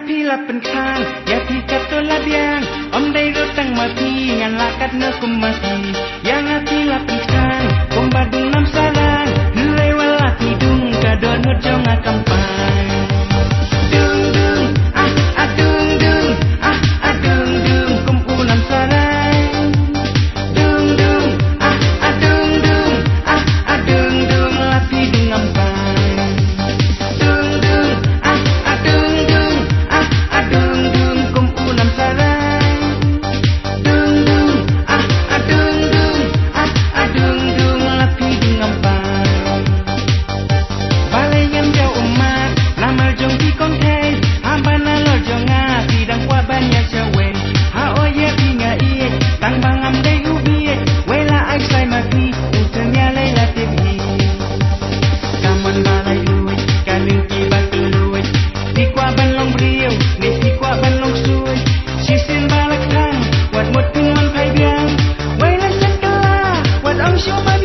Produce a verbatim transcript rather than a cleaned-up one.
Phi la pynkhrang ïa phi katto la biang, ym dei ruh tang ma phi, ngan lah katno kum ma phi. Ïa nga phi la pynkhrang kumba dung nam sarang, hynrei wat la phi dung, ka dohnud jong nga kam pang. Dung dung, ah ah dung dung, ah ah dung dung, kum u nam sarang. Dung dung, ah ah dung dung, ah ah dung dung, la phi dung ngam pang. Dung dung, ah ah dung dung, ah ah dung dung, kum u nam sarang. Dung dung, ah ah dung dung, ah ah dung dung, la phi dung ngam pang. Balei ngam jaw ummat namar jong phi kong thei? Haba nalor jong nga phi dang kwah ban ïa shawei. Ha o ïa phi nga ïeit tang ba ngam dei u bieit. Wei la ai sai ma phi, u tang ïa lei la tip hi. Ka mon ba lai luid, ka ning ki ba tu luid. Phi kwah ban long briew ne phi kwah ban long sui? Shisien ba la khang, wat mut phin mon phai biang. Wei la shet ka la, wat ong shu ban